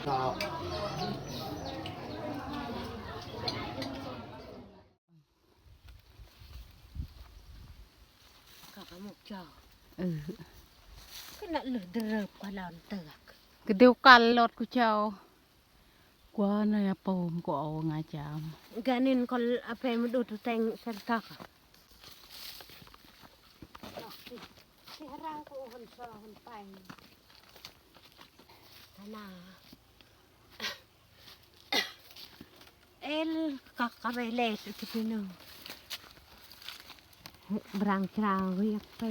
ກະໝົກເຈົ້າ ເອີ ກະລະເລີດເດີບກວ່າລອນເຕີກ ກະດຽວກັນລອດກູເຈົ້າ ກວ່ານາຍປອມກະເອົາງາຈາມ ກະນິນກໍອາເປມະດຸດແຕງສັນຕັກ ທີ່ເຮົາກໍຫົນຊອຫັນໄປ ທະນາ ເອລ ກະກະໄວເລດ ອາທິດໜຶ່ງ ບຣາງຈາວຽກໄປ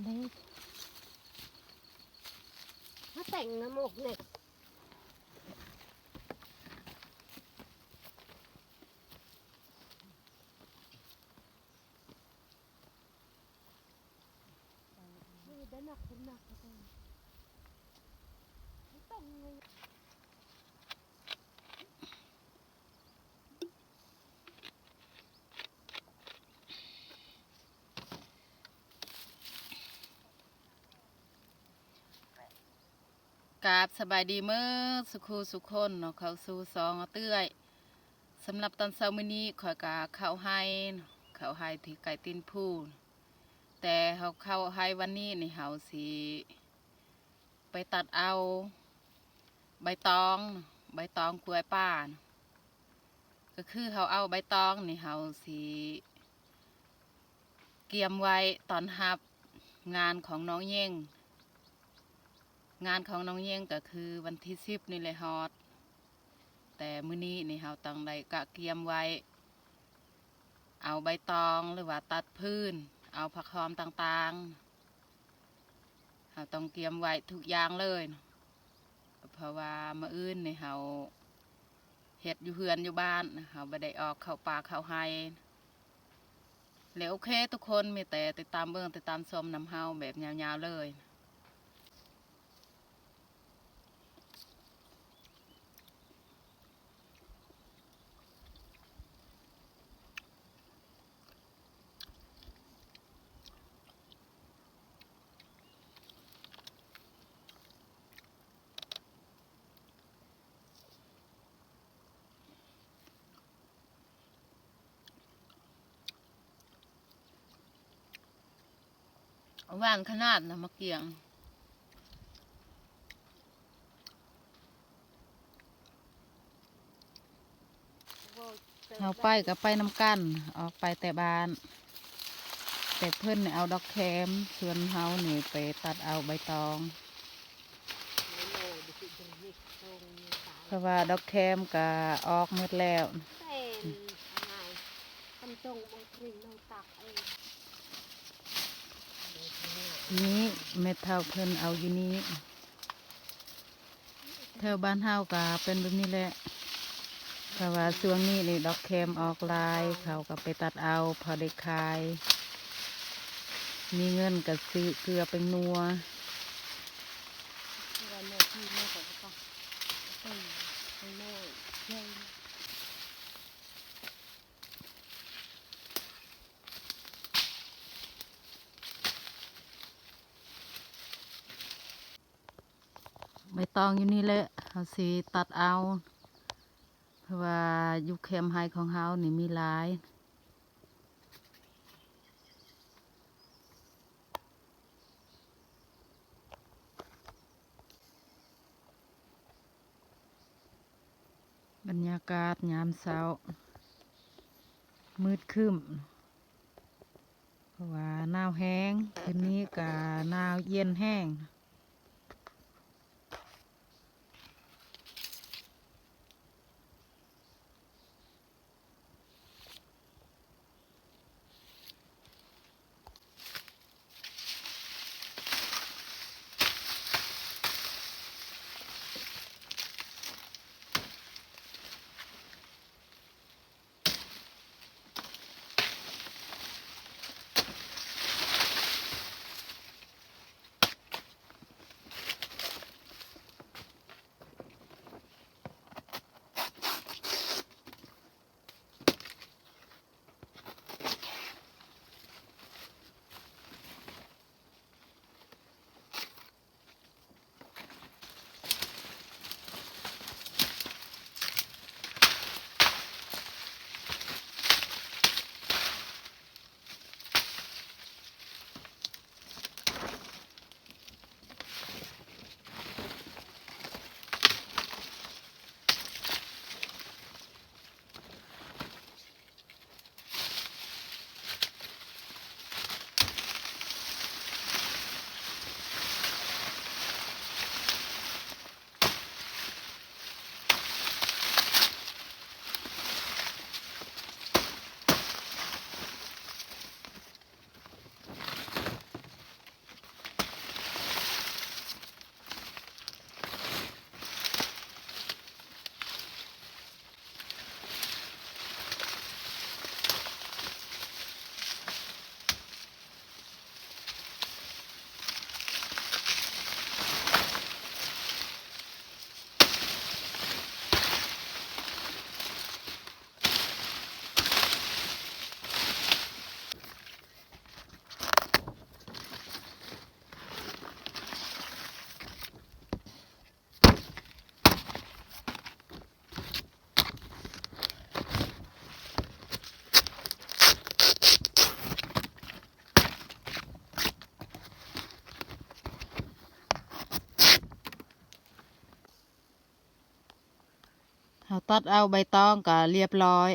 ເລດ ມາແຕ່ງນຳອົກເນັກ ກາບສະບາຍດີເໝິດສຸຄູ່ສຸຄົນເນາະ ເຂົ້າສູ່ຊ່ອງອາເອື້ອຍ. ສຳລັບຕອນເຊົ້າມື້ນີ້ຂ້ອຍກະເຂົ້າໄຮ່ເນາະ ເຂົ້າໄຮ່ທີ່ໃກ້ຕີນພູ. ແຕ່ເຮົາເຂົ້າໄຮ່ວັນນີ້ນີ້ ເຮົາຊິໄປຕັດເອົາໃບຕອງເນາະ ໃບຕອງກ້ວຍປ່າເນາະ. ກະຄືເຮົາເອົາໃບຕອງນີ້ ເຮົາຊິກຽມໄວ້ຕ້ອນຮັບງານຂອງນ້ອງເຢງ. ງານຂອງນ້ອງເຢງກະຄືວັນທີສິບນີ້ແຫຼະຮອດ. ແຕ່ມື້ນີ້ນີ້ເຮົາຕ້ອງໄດ້ກະກຽມໄວ້ ເອົາໃບຕອງ ຫຼືວ່າຕັດຟືນ ເອົາຜັກຫອມຕ່າງໆ ເຮົາຕ້ອງກຽມໄວ້ທຸກຢ່າງເລີຍ ເພາະວ່າມື້ອື່ນນີ້ເຮົາເຮັດຢູ່ເຮືອນຢູ່ບ້ານ ເຮົາບໍ່ໄດ້ອອກເຂົ້າປ່າເຂົ້າໄຮ່. ແລະໂອເຄທຸກຄົນ ມີແຕ່ຕິດຕາມເບິ່ງ ຕິດຕາມຊົມນຳເຮົາແບບຍາວໆເລີຍ. ຫວານຂະໜາດນະໝາກກຽງ. ເຮົາໄປກະໄປນຳກັນ ອອກໄປແຕ່ບ້ານ ແຕ່ເພິ່ນນີ້ເອົາດອກແຄມ ສ່ວນເຮົານີ້ໄປຕັດເອົາໃບຕອງ. ເພາະວ່າດອກແຄມກະອອກໝົດແລ້ວ. ນີ້ແມ່ເຖົ້າເພິ່ນເອົາຢູ່ນີ້. ແຖວບ້ານເຮົາກະເປັນແບບນີ້ແຫຼະ ເພາະວ່າຊ່ວງນີ້ນີ້ດອກແຄມອອກຫຼາຍ ເຂົາກະໄປຕັດເອົາພໍໄດ້ຂາຍ ມີເງິນກະຊື້ເກືອແປ້ງນົວ. ໃບຕອງຢູ່ນີ້ແຫຼະ ເຮົາຊິຕັດເອົາ ເພາະວ່າຢູ່ແຄມໄຮ່ຂອງເຮົານີ້ມີຫຼາຍ. ບັນຍາກາດຍາມເຊົ້າ ມືດຄຶ້ມ ເພາະວ່າໜາວແຮງ ຄືນນີ້ກະໜາວເຢັນແຮງ. ເ ຕັດເອົາໃບຕອງກໍລຽບລ້ອຍ,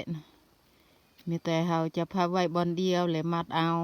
ມີແຕ່ເຮົາຈະພັບໄວ້ບ່ອນດຽວ ແລະ ມັດເອົາ.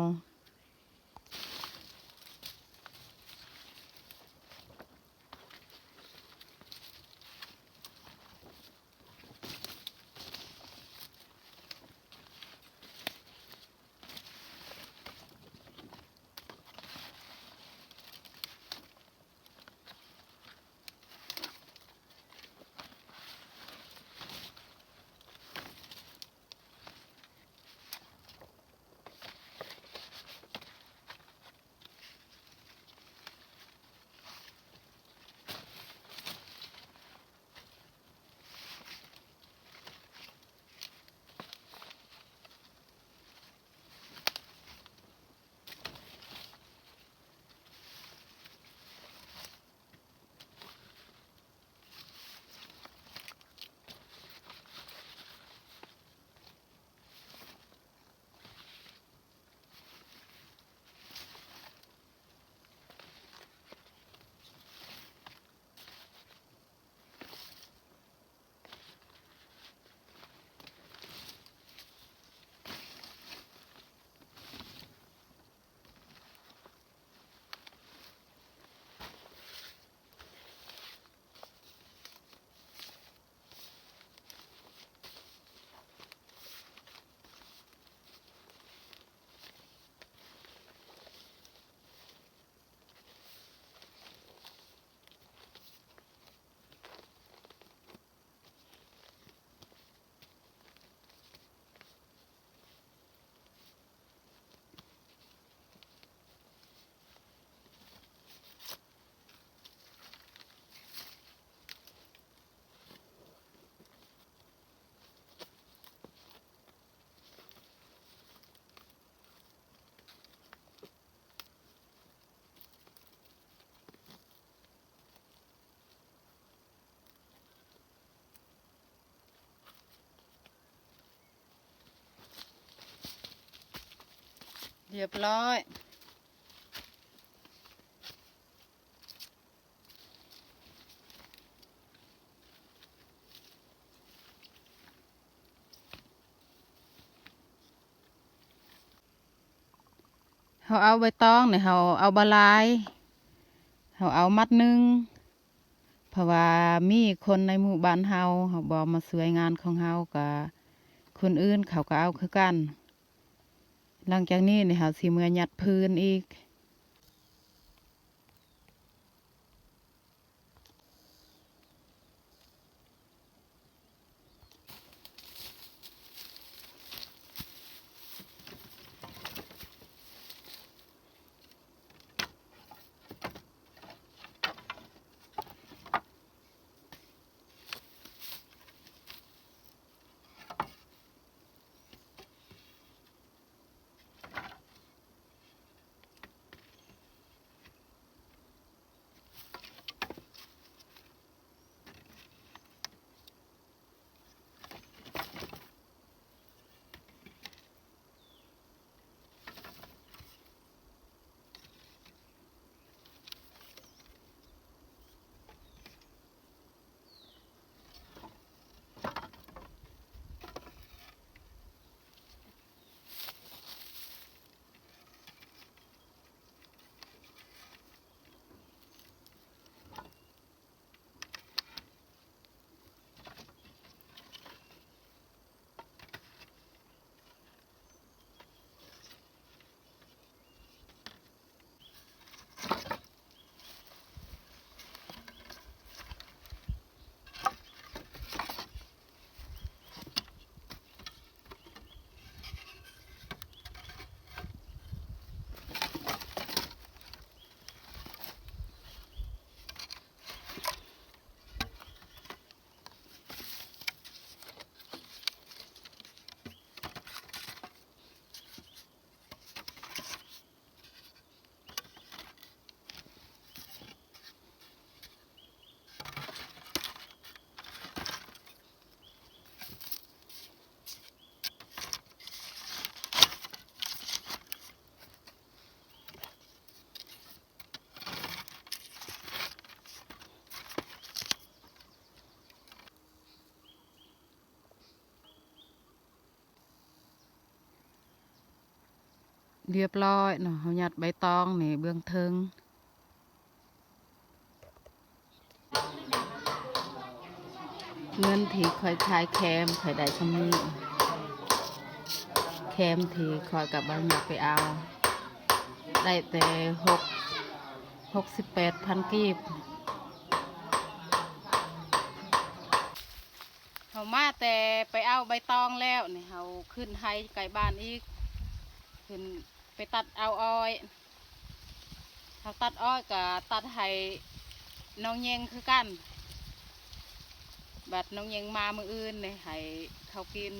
ຮຽບຮ້ອຍ. ເຮົາເອົາໃບຕອງນີ້ ເຮົາເອົາບໍ່ຫຼາຍ, ເຮົາເອົາມັດໜຶ່ງ ເພາະວ່າມີຄົນໃນໝູ່ບ້ານເຮົາ ເຮົາບໍ່ມາຊ່ວຍງານຂອງເຮົາ ກະຄົນອື່ນເຂົາກະເອົາຄືກັນ. ຫຼັງຈາກນີ້ນີ້ ເຮົາຊິເມືອຍັດພື້ນອີກ. ເ ຮຽບຮ້ອຍເນາະ, ເຮົາຍັດໃບຕອງນີ້ເບື້ອງເທິງ. ເງິນທີ່ຂ້ອຍຂາຍແຄມ ຂ້ອຍໄດ້ສ່ຳນີ້, ແຄມທີ່ຂ້ອຍກັບບ່າວຫຍັກໄປເອົາ ໄດ້ແຕ່ຫົກ ຫົກສິບແປດພັນກີບ. ເຮົາມາແຕ່ໄປເອົາໃບຕອງແລ້ວນີ້ ເຮົາຂຶ້ນໄຮ່ໃກ້ບ້ານອີກ, ຂຶ້ນໄປຕັດເອົາອ້ອຍ. ເຮົາຕັດອ້ອຍກະຕັດໃຫ້ນ້ອງເຫຍົງຄືກັນ, ບັດນ້ອງເຫຍົງມາມື້ອື່ນນີ້ໃຫ້ເຂົາກິນ.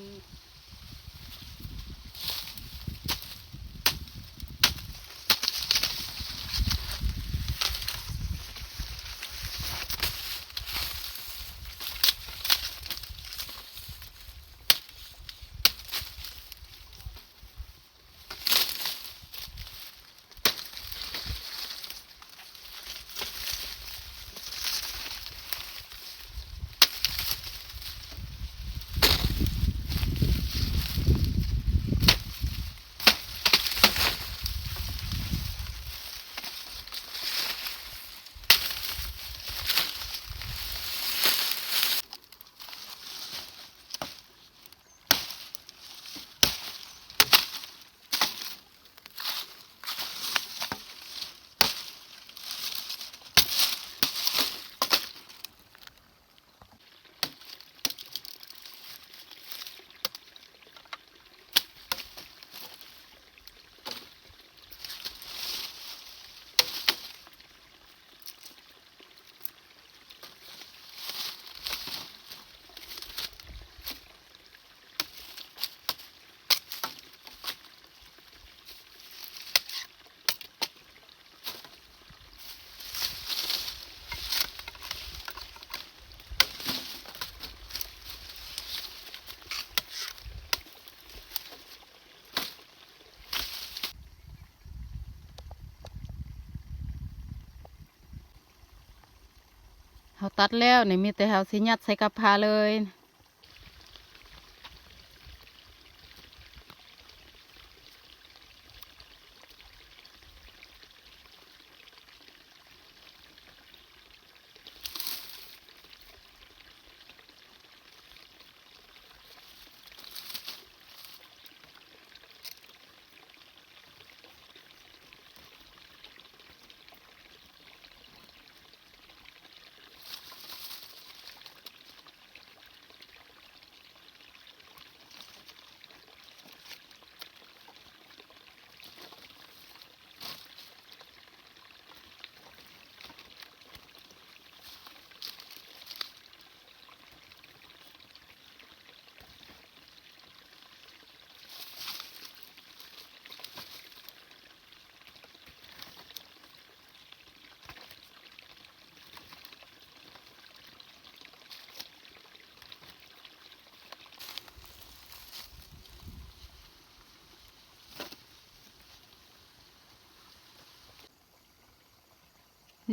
ເຮົາຕັດແລ້ວນີ້ ມີແຕ່ເຮົາຊິຍັດໃສ່ກັບພ້າເລີຍ.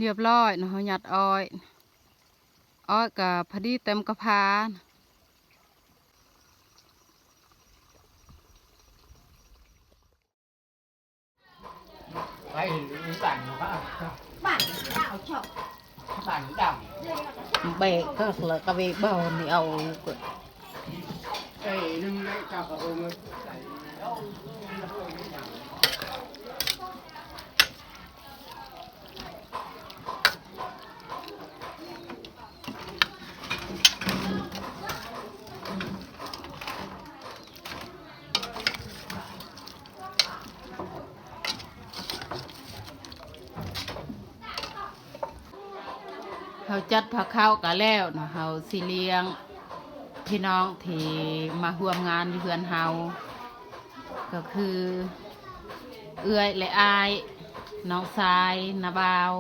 ຮຽບຮ້ອຍເນາະ, ເຮົາຍັດອ້ອຍ, ອ້ອຍກະພໍດີເຕັມກະພາ. ແບກກໍລະກະເວເບົານີ້ເອົາ. ເຮົາຈັດພາເຂົ້າກະແລ້ວເນາະ, ເຮົາຊິລ້ຽງພີ່ນ້ອງທີ່ມາຮ່ວມງານຢູ່ເຮືອນເຮົາ ກໍຄືເອື້ອຍ ແລະ ອ້າຍ, ນ້ອງຊາຍ, ນ້າບ່າວ.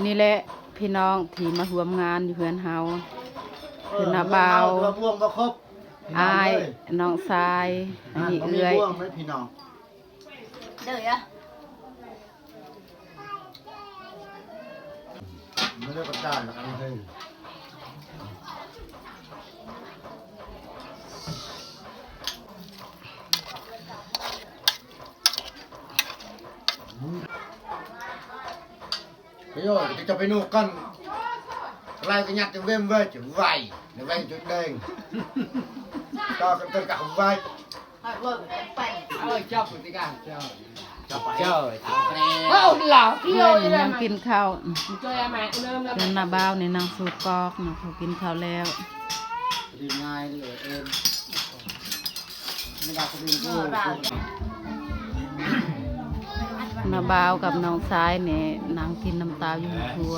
ນີ້ແຫຼະພີ່ນ້ອງທີ່ມາຮ່ວມງານຢູ່ເຮືອນເຮົາ ຄືນ້າບ່າວ, ອ້າຍ, ນ້ອງຊາຍ, ອັນນີ້ເອື້ອຍ. ບໍ່ໄດ້ປະກາດແລ້ວ. Ayo, kita capai nukan. Lai kenyat wem wet, wai. Wai jut deng. Ta kan kan kah wai. Oi, cop tiga. Cop. Cop. ເພິ່ນນັ່ງກິນເຂົ້າ. ເພື່ອນນ້າບ່າວນີ້ນັ່ງສູດກອກເນາະ, ເຂົາກິນເຂົ້າແລ້ວ. ດີງ່າຍເລີຍເອີນ. ນ້າບ່າວກັບນ້ອງຊາຍນີ້ນັ່ງກິນນ້ຳຕາວຢູ່ຄົວ.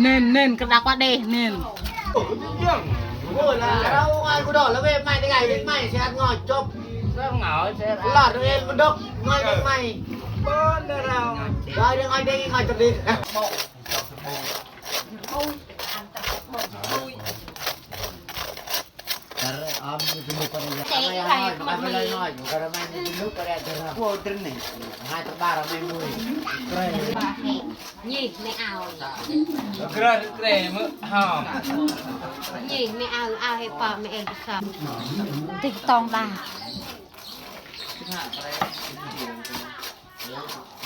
ເນັ້ນໆ ກະດັກວ່າເດ ເນັ້ນ. ໂອ້ຍ ລະເອົາງ່າຍກູດອກ ລະເວບໃໝ່ໄດ້ໄງ ເວບໃໝ່ ແຊດງອຍຈົບ. ລາດເອນມັນດົກ ງອຍເວບໃໝ່. ໄດ້ ໄດ້ ໄດ້ ໄດ້ ໄດ້. Nyih, mẹ ao. Grơ, grơ, mẹ hòm. Nyih, mẹ ao, ao, he, pa, mẹ, el, sa. Tik tong ba.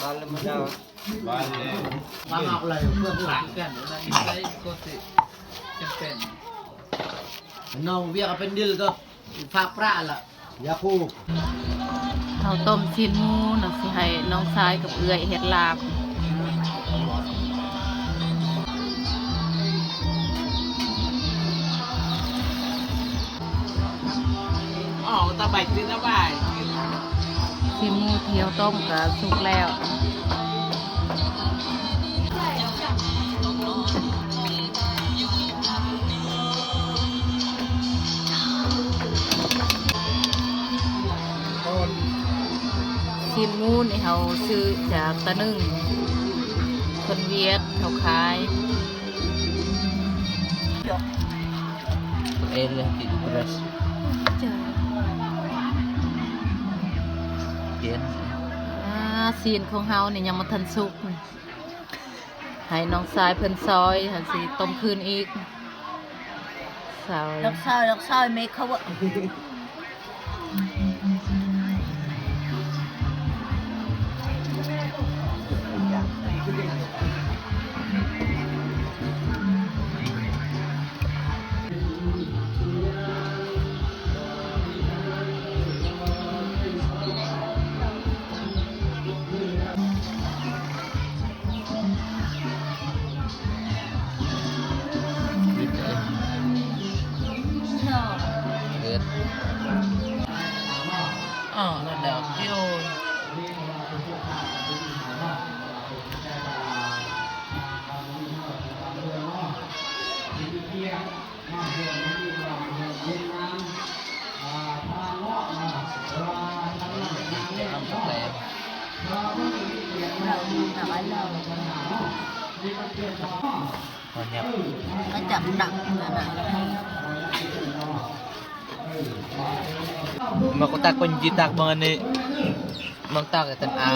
Ba le ma dau. Ba le. Ba ngọc lại, ước ước. Ba ngọc lại, ước ước. ນ້ອງວຽກເປັນດິລກໍຝາກພຣະລະ ຢາຄູ. ເຮົາຕົ້ມຊີ້ນໝູເນາະ ຊິໃຫ້ນ້ອງຊາຍກັບເອື້ອຍເຮັດລາບ. ອໍ ຕາໃບ ຕາໃບ. ຊີ້ນໝູທີ່ເຮົາຕົ້ມກໍສຸກແລ້ວ. ຊີ້ນໝູນີ້ເຮົາຊື້ຈາກຕາໜຶ່ງ ຄົນຫວຽດເຂົາຂາຍ. ເອັນເລີຍ ກິນເບຣສ ເຢັນ. ອ່າ ຊີ້ນຂອງເຮົານີ້ຍັງບໍ່ທັນສຸກ. ໃຫ້ນ້ອງຊາຍເພິ່ນຊອຍ ຫັ້ນຊິຕົ້ມຄືນອີກ. ຊອຍ ນ້ອງຊາຍ ນ້ອງຊາຍ ເມກເຂົາ. ອໍ ນັ້ນແຫຼະ ໂອ້ຍ. ມາກະຕັກເປັນຈີຕັກເບິ່ງອັນນີ້ ມັນຕາກແຕ່ຕັນອາ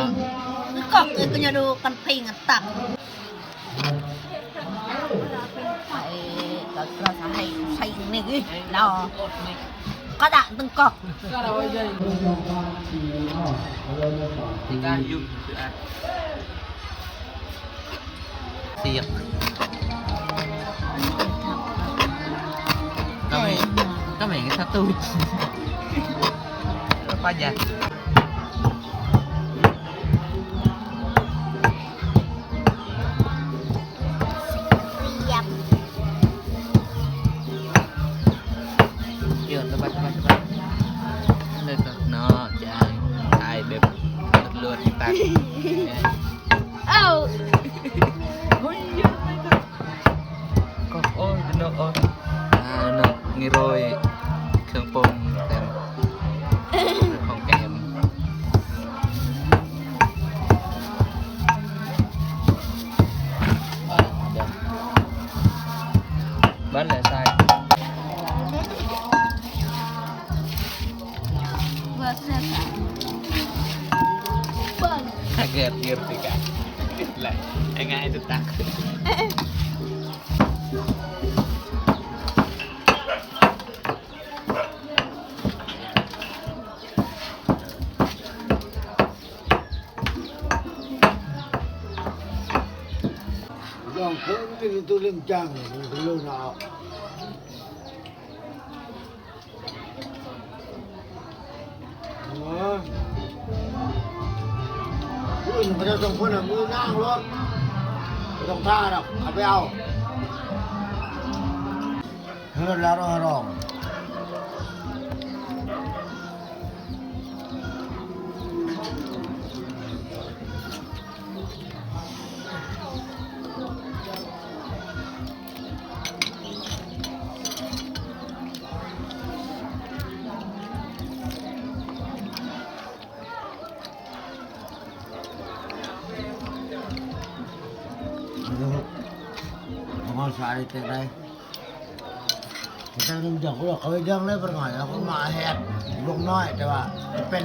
ກອກເອີຍ ກະຍາດູກັນເພງອັນຕາກ. ໄປກໍກະໃຫ້ໃສ່ນີ້ລະ ກະດານຕຶງກອກ. ສຽກ ກະແມ່ ກະແມ່ສະຕູ ປາຍາ. ເອີ ສະບາຍ ສະບາຍ ສະບາຍ ເລີດເນາະ ຈ້າງ ຖ່າຍແບບລວດໆ ຕັດ ເອົ້າ ໂອ້ຍ ເນາະ ໂອ້ຍ ອ່າ ເນາະ ນີ້ໂລຍເຄື່ອງປຸງເຕັມ ຂອງແກມ. Tiga. Lah, enggak itu tak. ສອງຄົນມີແຕ່ຕົວເຫຼັງຈັງ ເຂົາເລີຍນະເອົາ. ເອີ ມື້ອື່ນເຂົາເຈົ້າສອງຄົນນະ ມື້ນາງໂລດ ບໍ່ຕ້ອງຖ້າດອກ ເຂົາໄປເອົາ. ເຮືອນລາວເຮົາລອງ ເອົາສາຍແຕກໄດ້. ແຕ່ໜຶ່ງຈາກພວກເຂົາເຮັດຫຍັງແລ້ວ ເພິ່ນຫາຍເອົາມາແຮດ ລູກນ້ອຍ ແຕ່ວ່າເປັນ